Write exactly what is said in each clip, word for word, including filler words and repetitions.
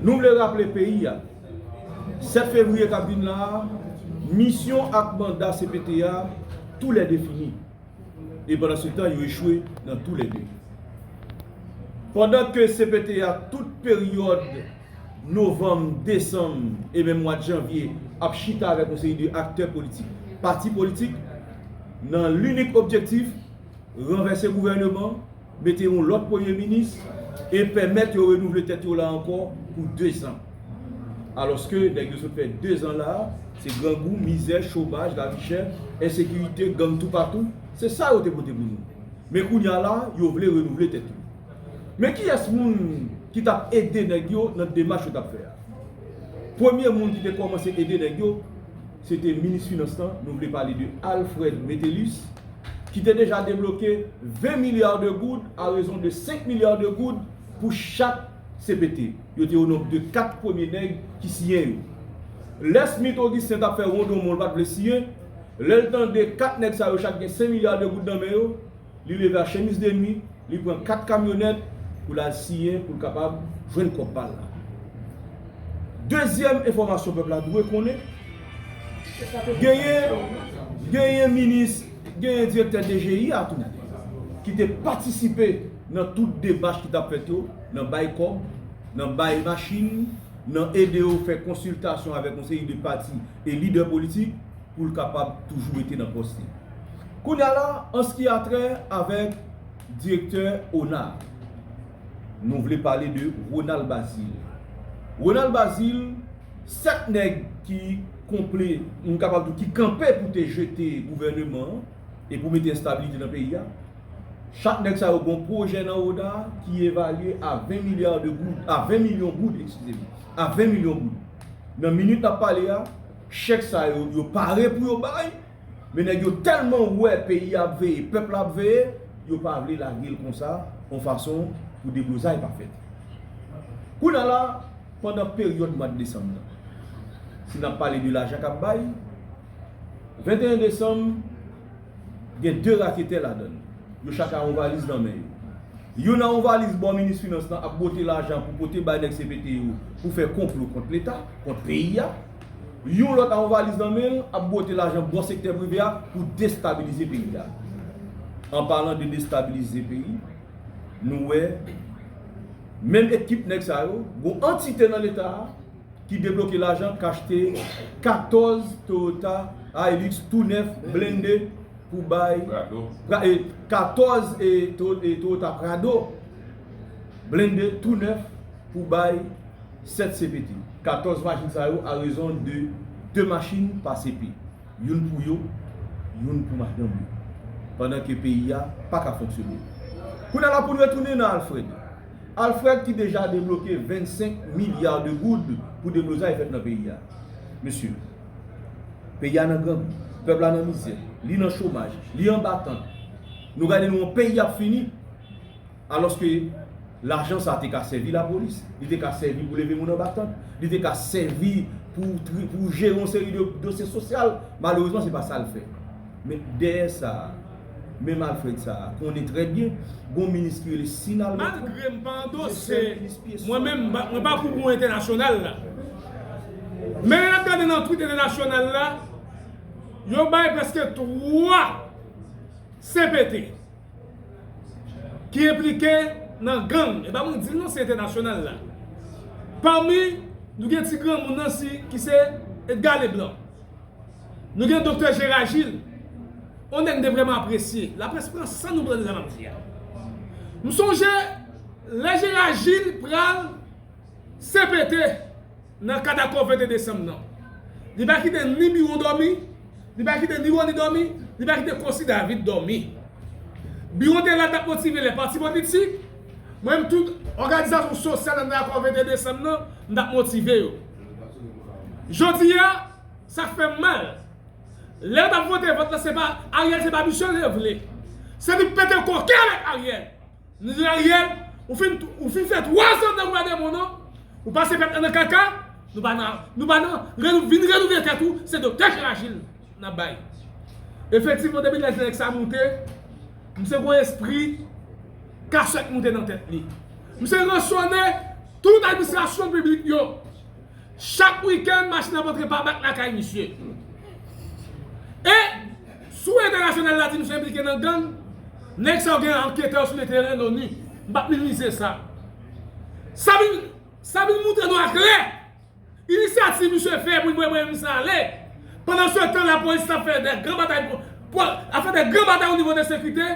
Nou vle raple peyi a, sèt fevriye k ap vin la a, misyon ak manda C P T a, toulède fini. E pandan se tan, yo echwe nan toulède. Pandan ke C P T a, tout peryòd novanm, desanm e menm mwa janvye, ap chita avèk yon seri de aktè politik, pati politik, nan linik objektif ranvèse gouvèneman, mete yon lòt premye minis e pèmèt yo renouvle tèt yo la ankò pou dezan. Alòske nèg yo sot fè dezan la a, se grangou, mizè, chomaj, lavi chè, ensekirite, gang toupatou, se sa yo te pote pou nou. Men kounye a la, yo vle renouvle tèt yo. Men kiyès moun ki t ap ede nèg yo nan demach yo t ap fè a? Premye moun ki te kòmanse ede nèg yo, se te minis finans lan, nou vle pale de Alfred Metellus, ki te deja debloke ven milya de goud a rezon de senk milya de goud pou chak C P T. Yo te o nonb de kat premye nèg ki siyen yo. Lè Smith Augustin t ap fè wondonmon, l pa t vle siyen. Lè l tande kat nèg sa yo chak gen senk milya de goud nan men yo, li leve a chemiz de nwi, li pran kat kamyonèt pou l al siyen pou l kapab jwenn kòb pa l la. Dezyèm enfòmasyon pèp la dwe konnen, genyen, genyen minis, genyen direktè D G I a tou, ki te patisipe nan tout demach ki t ap fèt yo, nan bay kòb, nan bay machin, nan ede yo fè konsiltasyon avèk yon seri de pati e lidè politik pou l kapab toujou rete nan pòs li. Kounye a la, an ce qui a trait avèk direktè ona, nou vle pale de Ronald Bazile. Ronald Bazile, sèt nèg ki konple, nou kapab di ki kanpe pou te jete gouvèneman an e pou mete enstabilite nan peyi a. Chak nèg sa yo gon pwojè nan ona ki evalye a ven milya de goud, a ven milyon goud, eskize m, a ven milyon goud. Nan minit n ap pale a, chèk sa yo, yo pare pou yo bay, men nèg yo tèlman wè peyi a ap veye, pèp la ap veye, yo pa vle lage l konsa, yon fason pou deblozay pa fèt. Kounye a la, pandan peryòd mwa desanm nan, si n ap pale de lajan k ap bay, venteyen desanm, gen de raketè ladan l. Yo chak a yon valiz nan men yo. Youn a yon valiz bò minis finans lan ap bwote lajan pou pote bay nèg C P T yo pou fè konplo kont Leta, kont peyi a. Yon lòt a yon valiz nan men l ap bwote lajan bò sektè prive a pou destabilize peyi a. An palan de destabilize peyi, nou wè menm ekip nèg sa yo, gon antite nan Leta a, ki debloke lajan k achte katòz Toyota Hilux tou nèf blende pou bay Prado. Pra- e, katòz e, To- e, Toyota Prado blende tou nèf pou bay sèt C P T. Katòz machin sa yo a rezon de de machin pa C P. Youn pou yo, youn pou madanm yo. Pandan ke peyi a pa ka fonksyone. Kounye a la pou n retounen nan Alfred. Alfred ki deja debloke vennsenk milya de goud pou deblozay fèt nan peyi a. Mesye, peyi a nan grangou, pèp la nan mizè, li nan chomaj, li anba tant. Nou gade nou yon peyi ap fini. Alòske lajan sa te ka sèvi lapolis, li te ka sèvi pou leve moun anba tant, li te ka sèvi pou, tri- pou jere yon seri de dosye sosyal. Malerezman, se pa sa l fè. Men dèyè sa, menm Alfred sa, konnen trè byen, gon minis ki rele Sinal Bertrand. Malgre m pa andose, mwen menm, m pa- mwen pa pou pou entènasyonal la. Men lè n ap gade nan twit entènasyonal la, yo bay prèske twa C P T ki enplike nan gang. E pa mwen di l non, se entènasyonal la. Pami, nou gen ti granmoun nan si, ki se Edgar Leblanc. Nou gen doktè Gérard Gilles. Yon nèg m te vrèman apresye. Laprès pran san nou pou tande sa m ap di a. M sonje, lè Gérard Gilles pral C P T nan kad akò venteyen desanm nan. Li pa kite ni Biwon dòmi, li pa kite ni Rony dòmi, li pa kite Cossy David dòmi. Biwon te la, t ap motive lè pati politik. Mwen menm, tout òganizasyon sosyal nan akò venteyen desanm nan, m t ap motive yo. Jodi a, sa k fè m mal, lè yo t ap vote vòt la, se pa Ariel, se pa misye yo te vle. Se li pete koken avèk Ariel. Nou di Ariel, ou fin, ou fin fè twa zan nan gouvènman non, ou pase pèp la nan kaka, nou pa nan, nou pa nan, renou- vin renouvle tèt ou, se doktè Gérard Gilles n ap bay. Efektivman, depi lè nèg sa moute, misye gon espri kasèk moute nan tèt li. Misye ransonnen, Tout administrasyon piblik yo. Chak wikenn, machin ap antre pa bak lakay misye. E sou entènasyonal la di misye enplike nan gang, nèg sa yo gen anketè sou le teren, loni. M p ap minimize sa. Sa vin, sa vin moutre nou aklè inisyativ misye fè pou l voye premye minis la ale. Pandan se tan, lapolis ap fè de gran batay pou, pou, ap fè de gran batay o nivo de sekirite.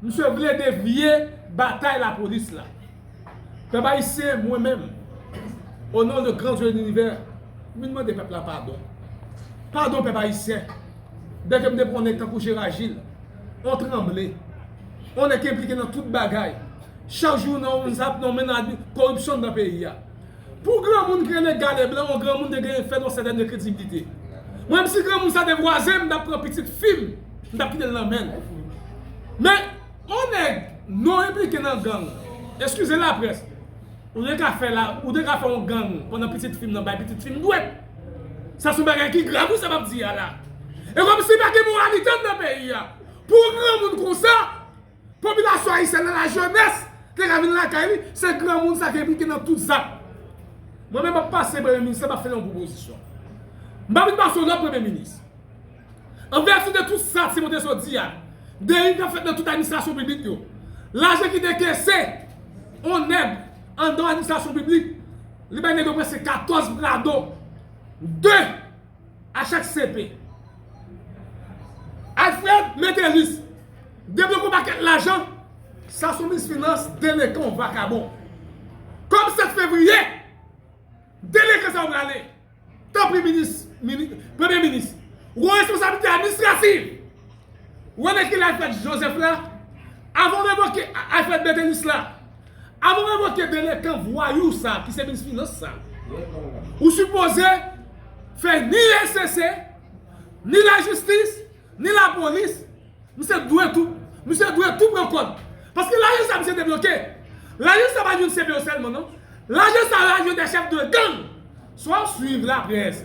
Misye vle devye batay lapolis la. Pèp ayisyen, mwen menm, o non de gran Dye de linivè, m vin mande pèp la padon. Padon, pèp ayisyen. Dèke m te pran nèg tankou Jera Jil, on tranble, on nèg ki enplike nan tout bagay. Chak jou nan on zap, nan men nan koripsyon nan peyi a. Pou granmoun ki rele Gale Blan, yon granmoun te genyen fè yon sètèn kredibilite. Mwen menm, si granmoun sa te vwazen m, m t ap pran pitit fi m, m t ap kite l nan men l. Men, yon nèg non enplike nan gang, eskize laprès, ou te ka fè la, ou te ka fè yon gang pandan pitit fi m nan bay pitit fi m dwèt. Sa se yon bagay ki grav, wi, sa m ap di a la. E kòmsi pa gen moralite nan peyi a. Pou yon granmoun konsa, popilasyon ayisyèn nan, lajenès, te ka vin lakay li, se granmoun sa ki enplike nan tout zak. Mwen menm, m ap pase premye minis la, m ap fè yon pwopozisyon. M pa vin pase yon lòt premye minis. An vèti de tout sa Timote sot di a, deriv k ap fèt nan tout administrasyon piblik yo, lajan ki dekese, on nèg anndan administrasyon piblik, li bay nèg yo prèske katòz Prado, de a chak C P. Alfred Metellus debloke yon pakèt lajan. Sa se yon minis finans delekan, vakabon. Kòm sèt fevriye, delekan sa yo prale. Tanpri, minis, mini-, premye minis, ou gen responsablite administrativ. Ou wè nèg ki rele Alfred Joseph la, avan w revoke A-, Alfred Metellus la, avan w revoke delekan vwayou sa, ki se minis finans sa, ou sipoze fè ni S E C, ni lajistis, ni lapolis. Misye dwe tou, misye dwe tou pran kòd. Paske lajan sa misye debloke, lajan sa pa jwenn C P yo sèlman, non. Lajan sa yo al jwenn de chèf de gang. Si w ap swiv laprès,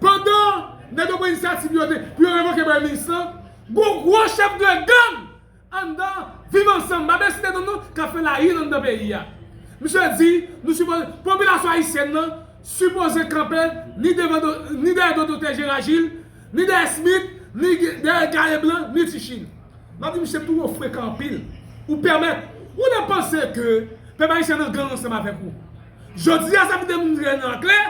pandan nèg yo pran inisyativ yo de, pou yo revoke premye minis lan, gon gwo chèf de gang anndan Viv Ansanm, m pa bezwen site non, non, k ap fè layil anndan peyi a. Misye di, nou sipoze, popilasyon ayisyèn nan sipoze kanpe ni devan do, ni dèyè do Doktè Jera Jil, ni dèyè Smith, ni dèyè Gale Blan, ni Ti Chin. M ap di misye tou wo frekan anpil. Ou pèmèt, ou nan panse ke pèp ayisyen nan gang ansanm avèk ou. Jodi a, sa vin demontre nan klè,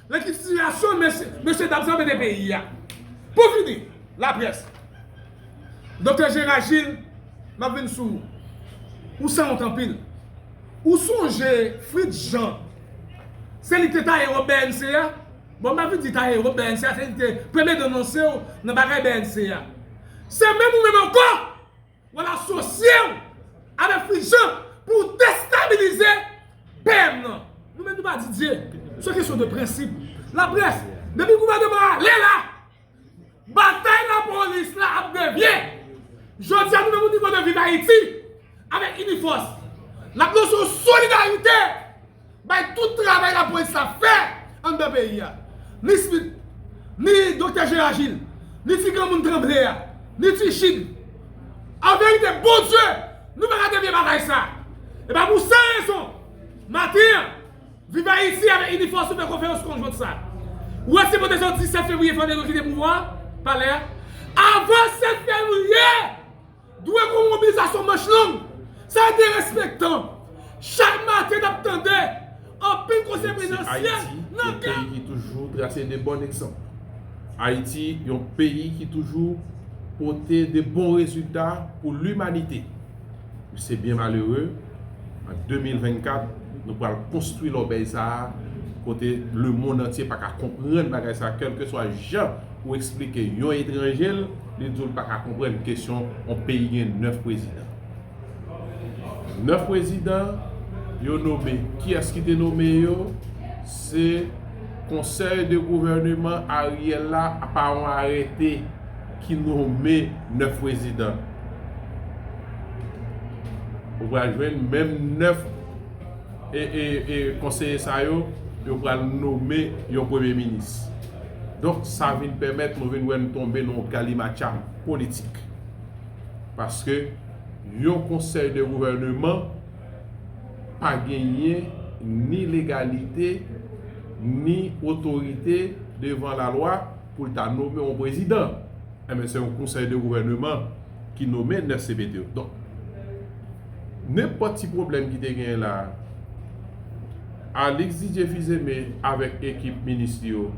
nan ki sitiyasyon mesye, mesye dam sa yo mete peyi a. Pou fini, laprès. Doktè Jera Jil, m ap vin sou ou. Ou sanwont anpil. Ou sonje Fritz Jean, se li ki te taye wòb B N C a? Bon, m pa vin di taye wòb B N C a, se li ki te premye denonse w nan bagay B N C a. Se menm ou menm ankò! W al asosye w avèk Fritz Jean pou w destabilize P M nan. Nou menm nou pa Didye. Se yon kesyon de prensip. Laprès, depi gouvènman an ale la, batay lapolis la ap devye. Jodi a, nou menm, o nivo de Viv Ayiti, avèk Inifòs, n ap lanse yon solidarite bay tout travay lapolis la fè anndan peyi a. Ni Smith, ni Doktè Jera Jil, ni ti granmoun Tranble a, ni Ti Chin. An verite, Bondye, nou pa ka devye batay sa. E pa pou sa rezon, maten an, Viv Ayiti avèk Inifòs nou fè konferans konjwent sa. Ou wè, se pote sòti sèt fevriye fò nèg yo kite pouvwa a, palè a. Avan sèt fevriye, dwe gon mobilizasyon manch long. Sa derespektan. Chak maten n ap tande anpil konsèy prezidansyèl nan ka. Ayiti, yon peyi ki toujou trase de bon egzanp. Ayiti, yon peyi ki toujou pote de bon rezilta pou limanite. Se byen malere, an de mil vennkat, nou pral konstwi lòbèy sa a, kote lemonn antye pa ka konprann bagay sa a, kèlkeswa jan ou eksplike yon etranje l, li di w l pa ka konprann kesyon yon peyi gen nèf prezidan. Nèf prezidan, yo nome. Kiyès ki te nome yo? Se konsèy de gouvèneman Ariel la, pa yon arete ki nome nèf prezidan. Ou pral jwenn menm nèf e, e, e konseye sa yo, yo pral nome yon premye minis. Donk, sa vin pèmèt nou vin wè n tonbe nan yon galimatya politik. Paske yon konsèy de gouvèneman pa genyen ni legalite, ni otorite devan lalwa pou l ta nonmen yon prezidan. Enben, se yon konsèy de gouvèneman ki nonmen nèf C P T yo. Donk, nenpòt ti pwoblèm ki te genyen la, Alix Didier Fils-Aimé avèk ekip minis li yo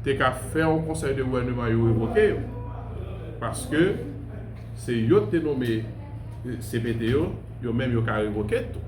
te ka fè yon konsèy de gouvèneman, yo revoke yo. Paske se yo te nonmen C P T yo, yo menm yo ka revoke tou.